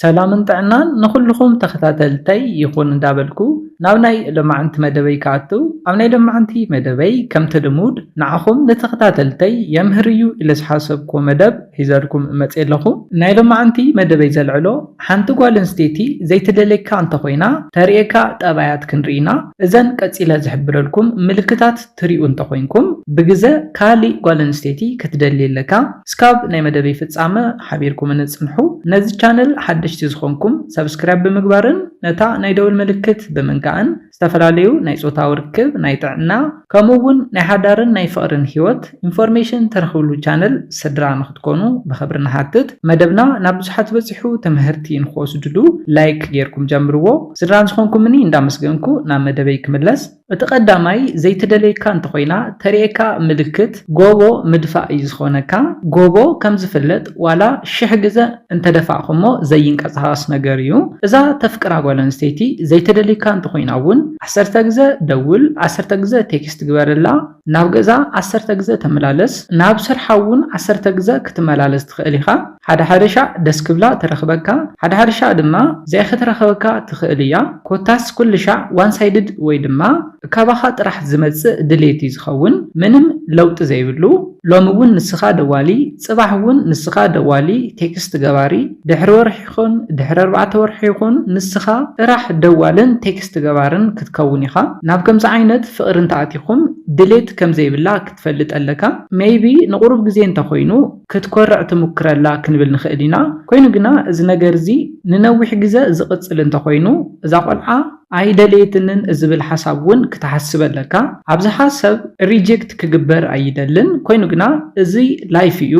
ሰላምን ጥዕናን ንኹልኹም ተኸታተልተይ ይኹን እንዳበልኩ፣ ናብ ናይ ሎማዕንቲ መደበይ ክኣቱ፣ ኣብ ናይ ሎማዕንቲ መደበይ ከምቲ ልሙድ ንዓኹም ንተኸታተልተይ የምህር እዩ ኢለ ዝሓሰብኩዎ መደብ ሒዘልኩም መፅየ ኣለኹ። ናይ ሎማዕንቲ መደበይ ዘልዕሎ፣ ሓንቲ ጓል ኣንስተይቲ ዘይትደልየካ እንተኾይና ተርእየካ ጠባያት ክንርኢ ኢና። እዘን ቀፂለ ዝሕብረልኩም ምልክታት ትሪኡ እንተኾይንኩም፣ ብግዘ ካሊእ ጓል ኣንስተይቲ ክትደሊ ኣለካ። እስካብ ናይ መደበይ ፍጻመ ሓቢርኩምኒ ጽንሑ። ነዚ ቻነል ሓደሽቲ ዝኾንኩም፣ ሰብስክራይብ ብምግባርን ነታ ናይ ደወል ምልክት ብምንካእን፣ ዝተፈላለዩ ናይ ጾታዊ ርክብ፣ ናይ ጥዕና፣ ከምኡ እውን ናይ ሓዳርን ናይ ፍቕርን ህይወት ኢንፎርሜሽን ትረኽብሉ ቻነል ስድራ ንኽትኮኑ ብኽብሪ ንሓትት። መደብና ናብ ብዙሓት በጺሑ፣ ትምህርቲ ንኽወስድሉ ላይክ ጌርኩም ጀምርዎ። ስድራ ዝኾንኩምኒ እንዳመስገንኩ ናብ መደበይ ክምለስ። እቲ ቀዳማይ ዘይትደልየካ እንተኾይና ተርእየካ ምልክት ጎቦ ምድፋእ እዩ ዝኾነካ። ጎቦ ከም ዝፍለጥ ዋላ ሽሕ ግዘ እንተደፋእኹሞ ዘይንቀሳቐስ ነገር እዩ። እዛ ተፍቅራ ጓል ኣንስተይቲ ዘይትደልየካ እንተኾይና እውን ዓሰርተ ግዘ ደውል፣ ዓሰርተ ግዘ ቴክስት ግበረላ፣ ናብ ገዛ ዓሰርተ ግዘ ተመላለስ፣ ናብ ስርሓ እውን ዓሰርተ ግዘ ክትመላለስ ትኽእል ኢኻ። ሓደ ሓደ ሻዕ ደስ ክብላ ትረኽበካ፣ ሓደ ሓደ ሻዕ ድማ ዘይክትረኽበካ ትኽእል እያ። ኮታስ ኩሉ ሻዕ ዋን ሳይድድ ወይ ድማ ካባኻ ጥራሕ ዝመጽእ ድሌት እዩ ዝኸውን፣ ምንም ለውጢ ዘይብሉ። ሎሚ እውን ንስኻ ደዋሊ፣ ጽባሕ እውን ንስኻ ደዋሊ፣ ቴክስት ገባሪ፣ ድሕሪ ወርሒ ይኹን ድሕሪ ኣርባዕተ ወርሒ ይኹን ንስኻ ጥራሕ ደዋልን ቴክስት ገባርን ክትከውን ኢኻ። ናብ ከምዚ ዓይነት ፍቕሪ እንተኣቲኹም ድሌት ከም ዘይብላ ክትፈልጥ ኣለካ። ሜይቢ ንቑሩብ ግዜ እንተኾይኑ ክትኮርዕ ትሙክረላ ክንብል ንኽእል ኢና። ኮይኑ ግና እዚ ነገር እዚ ንነዊሕ ግዘ ዝቕጽል እንተኾይኑ እዛ ቆልዓ ኣይደለየትንን ዝብል ሓሳብ እውን ክትሓስብ ኣለካ። ኣብዝሓ ሰብ ሪጀክት ክግበር ኣይደልን። ኮይኑ ግና እዚ ላይፍ እዩ።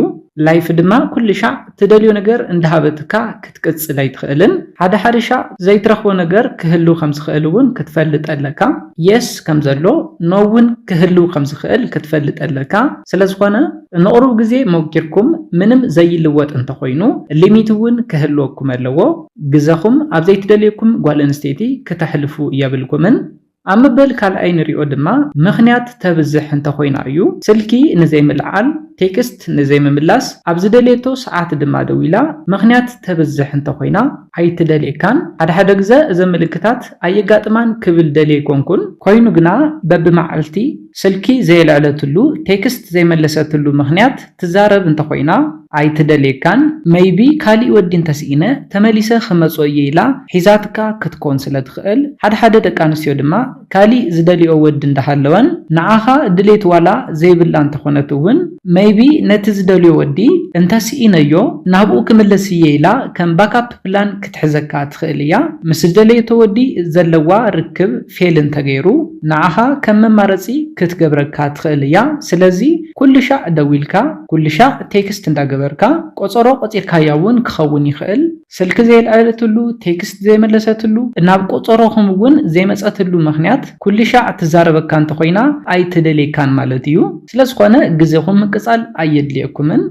ላይፍ ድማ ኩሉ ሻዕ ትደልዮ ነገር እንዳሃበትካ ክትቅጽል ኣይትኽእልን። ሓደ ሓደ ሻዕ ዘይትረኽቦ ነገር ክህሉ ከም ዝኽእል እውን ክትፈልጥ ኣለካ። የስ ከም ዘሎ ኖ እውን ክህሉ ከም ዝኽእል ክትፈልጥ ኣለካ። ስለ ዝኾነ ንቕሩብ ግዜ ሞኪርኩም ምንም ዘይልወጥ እንተኾይኑ ሊሚት እውን ክህልወኩም ኣለዎ። ግዘኹም ኣብ ዘይትደልየኩም ጓል ኣንስተይቲ ክተሕልፉ የብልኩምን። ኣብ ምበል ካልኣይ ንሪኦ ድማ ምኽንያት ተብዝሕ እንተኾይና እዩ። ስልኪ ንዘይምልዓል፣ ቴክስት ንዘይምምላስ፣ ኣብ ዝደልየቶ ሰዓት ድማ ደዊላ ምኽንያት ተብዝሕ እንተኾይና ኣይትደልየካን። ሓደ ሓደ ግዘ እዘን ምልክታት ኣየጋጥማን ክብል ደልየ ኣይኮንኩን። ኮይኑ ግና በብመዓልቲ ስልኪ ዘየልዐለትሉ፣ ቴክስት ዘይመለሰትሉ ምኽንያት ትዛረብ እንተኾይና ኣይትደልየካን። ሜይቢ ካሊእ ወዲ እንተስኢነ ተመሊሰ ክመጾ እየ ኢላ ሒዛትካ ክትኮን ስለ ትኽእል። ሓደ ሓደ ደቂ ኣንስትዮ ድማ ካሊእ ዝደልዮ ወዲ እንዳሃለወን ንዓኻ ድሌት ዋላ ዘይብላ እንተኾነት እውን ሜይቢ ነቲ ዝደልዮ ወዲ እንተስኢነዮ ናብኡ ክምለስ እየ ኢላ ከም ባካፕ ፕላን ክትሕዘካ ትኽእል እያ። ምስ ዝደለየቶ ወዲ ዘለዋ ርክብ ፌል እንተገይሩ ንዓኻ ከም መማረፂ ክትገብረካ ትኽእል እያ። ስለዚ ኩሉ ሻዕ ደዊልካ፣ ኩሉ ሻዕ ቴክስት እንዳገበርካ፣ ቆፀሮ ቆፂርካያ እውን ክኸውን ይኽእል። ስልኪ ዘየልዐለትሉ፣ ቴክስት ዘይመለሰትሉ፣ ናብ ቆፀሮኹም እውን ዘይመፀትሉ ምኽንያት ኩሉ ሻዕ ትዛረበካ እንተኾይና ኣይትደልየካን ማለት እዩ። ስለዝኾነ ግዜኹም ምቅፃል ኣየድልየኩምን።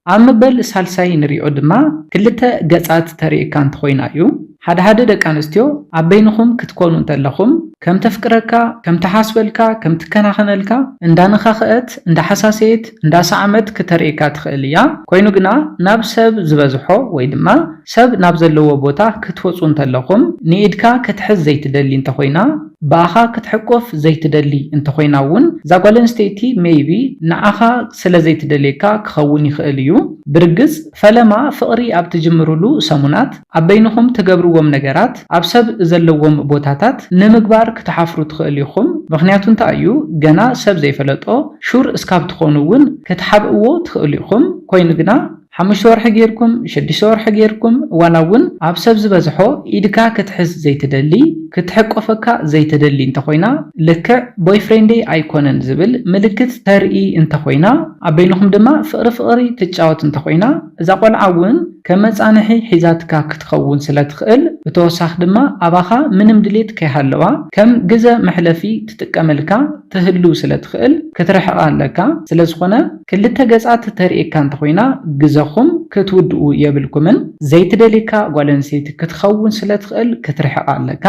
ኣብ ምበል ሳልሳይ ንሪኦ ድማ ክልተ ገፃት ተርእየካ እንተኾይና እዩ። ሓደ ሓደ ደቂ ኣንስትዮ ኣብ በይንኹም ክትኮኑ እንተለኹም ከም ተፍቅረካ፣ ከም ትሓስበልካ፣ ከም ትከናኸነልካ እንዳነኻኸአት፣ እንዳሓሳሰየት፣ እንዳሰዓመት ክተርእየካ ትኽእል እያ። ኮይኑ ግና ናብ ሰብ ዝበዝሖ ወይ ድማ ሰብ ናብ ዘለዎ ቦታ ክትወፁ እንተለኹም ንኢድካ ክትሕዝ ዘይትደሊ እንተኾይና፣ ብኣኻ ክትሕቆፍ ዘይትደሊ እንተኾይና እውን እዛ ጓል ኣንስተይቲ ሜይቢ ንዓኻ ስለ ዘይትደልየካ ክኸውን ይኽእል እዩ። ብርግጽ ፈለማ ፍቕሪ ኣብ ትጅምሩሉ ሰሙናት ኣብ በይንኹም ትገብርዎም ነገራት ኣብ ሰብ ዘለዎም ቦታታት ንምግባር ክትሓፍሩ ትኽእሉ ኢኹም። ምኽንያቱ እንታይ እዩ? ገና ሰብ ዘይፈለጦ ሹር እስካብ ትኾኑ እውን ክትሓብእዎ ትኽእሉ ኢኹም። ኮይኑ ግና ሓሙሽተ ወርሒ ጌርኩም፣ ሽዱሽተ ወርሒ ጌርኩም፣ ዋላ እውን ኣብ ሰብ ዝበዝሖ ኢድካ ክትሕዝ ዘይትደሊ፣ ክትሕቆፈካ ዘይትደሊ እንተኾይና፣ ልክዕ ቦይፍሬንደይ ኣይኮነን ዝብል ምልክት ተርኢ እንተኾይና፣ ኣብ በይንኹም ድማ ፍቕሪ ፍቕሪ ትጫወት እንተኾይና፣ እዛ ቆልዓ እውን ከም መጻንሒ ሒዛትካ ክትኸውን ስለ ትኽእል፣ ብተወሳኺ ድማ ኣባኻ ምንም ድሌት ከይሃለዋ ከም ግዘ መሕለፊ ትጥቀመልካ ትህሉ ስለ ትኽእል ክትርሕቓ ኣለካ። ስለ ዝኾነ ክልተ ገጻት ተርእየካ እንተኾይና ግዘኹም ክትውድኡ የብልኩምን። ዘይትደልየካ ጓል ኣንስተይቲ ክትኸውን ስለ ትኽእል ክትርሕቓ ኣለካ።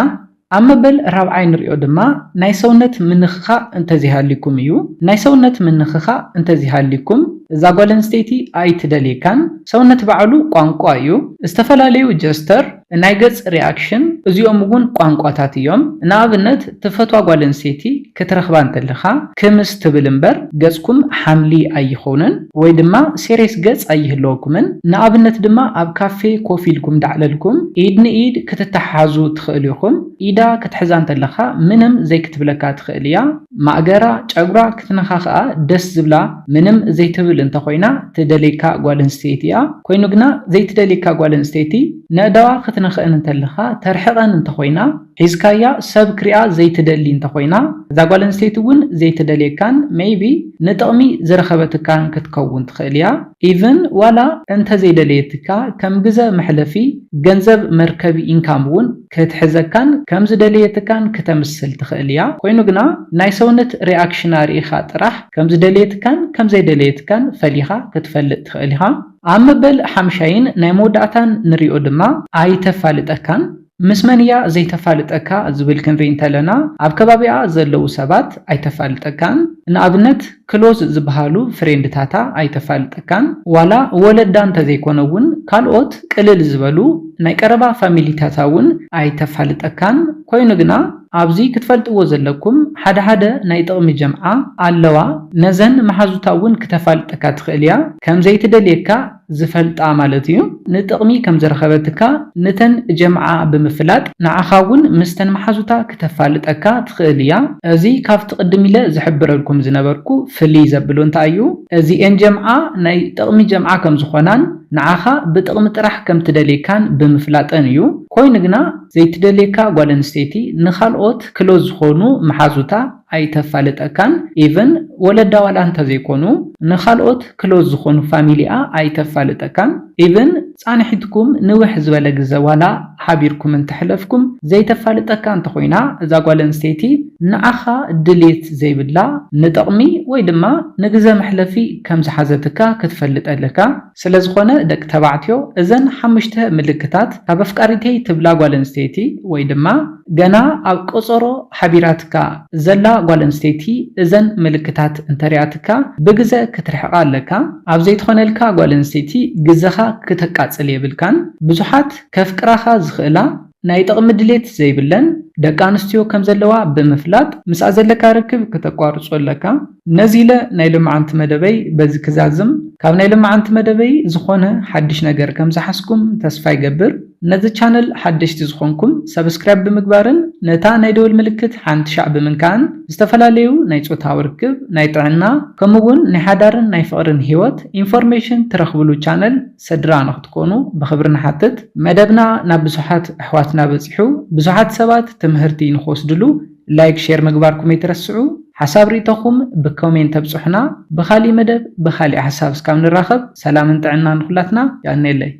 ኣብ መበል ራብዓይ ንሪኦ ድማ ናይ ሰውነት ምንኽኻእ እንተዘይሃልዩኩም እዩ። ናይ ሰውነት ምንኽኻእ እንተዘይሃልዩኩም እዛ ጓል ኣንስተይቲ ኣይትደልየካን። ሰውነት ባዕሉ ቋንቋ እዩ። ዝተፈላለዩ ጀስተር፣ ናይ ገጽ ሪኣክሽን፣ እዚኦም እውን ቋንቋታት እዮም። ንኣብነት ትፈትዋ ጓል ኣንስተይቲ ክትረኽባ እንተለኻ ክምስ ትብል እምበር ገጽኩም ሓምሊ ኣይኾንን ወይ ድማ ሴሬስ ገጽ ኣይህልወኩምን። ንኣብነት ድማ ኣብ ካፌ ኮፍ ኢልኩም ዳዕለልኩም ኢድ ንኢድ ክትተሓሓዙ ትኽእሉ ኢኹም። ኢዳ ክትሕዛ እንተለኻ ምንም ዘይክትብለካ ትኽእል እያ። ማእገራ፣ ጨጉራ ክትነኻኽኣ ደስ ዝብላ ምንም ዘይትብል እንተኾይና ትደልየካ ጓል ኣንስተይቲ እያ። ኮይኑ ግና ዘይትደልየካ ጓል ኣንስተይቲ ነእዳዋ ክትነኽእን እንተለኻ ተርሕቐን እንተኾይና ሒዝካያ ሰብ ክሪኣ ዘይትደሊ እንተኾይና እዛ ጓል ኣንስተይቲ እውን ዘይትደልየካን maybe ንጥቕሚ ዝረኸበትካን ክትከውን ትኽእል እያ። ኢቭን ዋላ እንተዘይደለየትካ ከም ግዘ መሕለፊ ገንዘብ መርከቢ ኢንካም እውን ክትሕዘካን ከም ዝደለየትካን ክተምስል ትኽእል እያ። ኮይኑ ግና ናይ ሰውነት ሪኣክሽና ርኢኻ ጥራሕ ከም ዝደለየትካን ከም ዘይደለየትካን ፈሊኻ ክትፈልጥ ትኽእል ኢኻ። ኣብ መበል ሓምሻይን ናይ መወዳእታን ንሪኦ ድማ ኣይተፋልጠካን። ምስ መን እያ ዘይተፋልጠካ ዝብል ክንርኢ እንተለና ኣብ ከባቢኣ ዘለዉ ሰባት ኣይተፋልጠካን። ንኣብነት ክሎዝ ዝበሃሉ ፍሬንድታታ ኣይተፋልጠካን። ዋላ ወለዳ እንተዘይኮነ እውን ካልኦት ቅልል ዝበሉ ናይ ቀረባ ፋሚሊታታ እውን ኣይተፋልጠካን። ኮይኑ ግና ኣብዚ ክትፈልጥዎ ዘለኩም ሓደ ሓደ ናይ ጥቕሚ ጀምዓ ኣለዋ። ነዘን መሓዙታ እውን ክተፋልጠካ ትኽእል እያ። ከም ዘይትደልየካ ዝፈልጣ ማለት እዩ። ንጥቕሚ ከም ዝረኸበትካ ንተን ጀምዓ ብምፍላጥ ንዓኻ እውን ምስተን መሓዙታ ክተፋልጠካ ትኽእል እያ። እዚ ካብቲ ቅድም ኢለ ዝሕብረልኩም ዝነበርኩ ፍልይ ዘብሎ እንታይ እዩ? እዚኤን ጀምዓ ናይ ጥቕሚ ጀምዓ ከም ዝኾናን ንዓኻ ብጥቕሚ ጥራሕ ከም ትደልየካን ብምፍላጠን እዩ። ኮይኑ ግና ዘይትደልየካ ጓል ኣንስተይቲ ንኻልኦት ክሎዝ ዝኾኑ መሓዙታ ኣይተፋልጠካን። ኢቭን ወለዳ ዋላ እንተዘይኮኑ ንኻልኦት ክሎዝ ዝኾኑ ፋሚሊኣ ኣይተፋልጠካን። ኢቭን ጻንሒትኩም ንውሕ ዝበለ ግዘ ዋላ ሓቢርኩም እንተሕለፍኩም ዘይተፋልጠካ እንተኾይና እዛ ጓል ኣንስተይቲ ንዓኻ ድሌት ዘይብላ ንጥቕሚ ወይ ድማ ንግዘ መሕለፊ ከም ዝሓዘትካ ክትፈልጥ ኣለካ። ስለ ዝኾነ ደቂ ተባዕትዮ እዘን ሓሙሽተ ምልክታት ካብ ኣፍቃሪተይ ትብላ ጓል ኣንስተይቲ ወይ ድማ ገና ኣብ ቆጸሮ ሓቢራትካ ዘላ ጓል ኣንስተይቲ እዘን ምልክታት እንተሪኣትካ ብግዘ ክትርሕቓ ኣለካ። ኣብ ዘይትኾነልካ ጓል ኣንስተይቲ ግዘኻ ክተቃጽል የብልካን። ብዙሓት ከፍቅራኻ ዝኽእላ ናይ ጥቕሚ ድሌት ዘይብለን ደቂ ኣንስትዮ ከም ዘለዋ ብምፍላጥ ምስኣ ዘለካ ርክብ ክተቋርጾ ኣለካ። ነዚ ኢለ ናይ ሎማዓንቲ መደበይ በዚ ክዛዝም። ካብ ናይ ሎማዓንቲ መደበይ ዝኾነ ሓድሽ ነገር ከም ዝሓዝኩም ተስፋ ይገብር። ነዚ ቻነል ሓደሽቲ ዝኾንኩም ሰብስክራይብ ብምግባርን ነታ ናይ ደወል ምልክት ሓንቲ ሻዕ ብምንካእን ዝተፈላለዩ ናይ ጾታዊ ርክብ፣ ናይ ጥዕና ከምኡ እውን ናይ ሓዳርን ናይ ፍቕርን ህይወት ኢንፎርሜሽን ትረኽብሉ ቻነል ስድራ ንኽትኮኑ ብኽብሪ ንሓትት። መደብና ናብ ብዙሓት ኣሕዋትና በጺሑ ብዙሓት ሰባት ትምህርቲ ንኽወስድሉ ላይክ ሼር ምግባርኩም ኣይትረስዑ። ሓሳብ ርእይቶኹም ብኮሜንት ተብጽሑና። ብኻሊእ መደብ ብኻሊእ ሓሳብ እስካብ ንራኸብ ሰላምን ጥዕናን ንኹላትና። የቐንየለይ።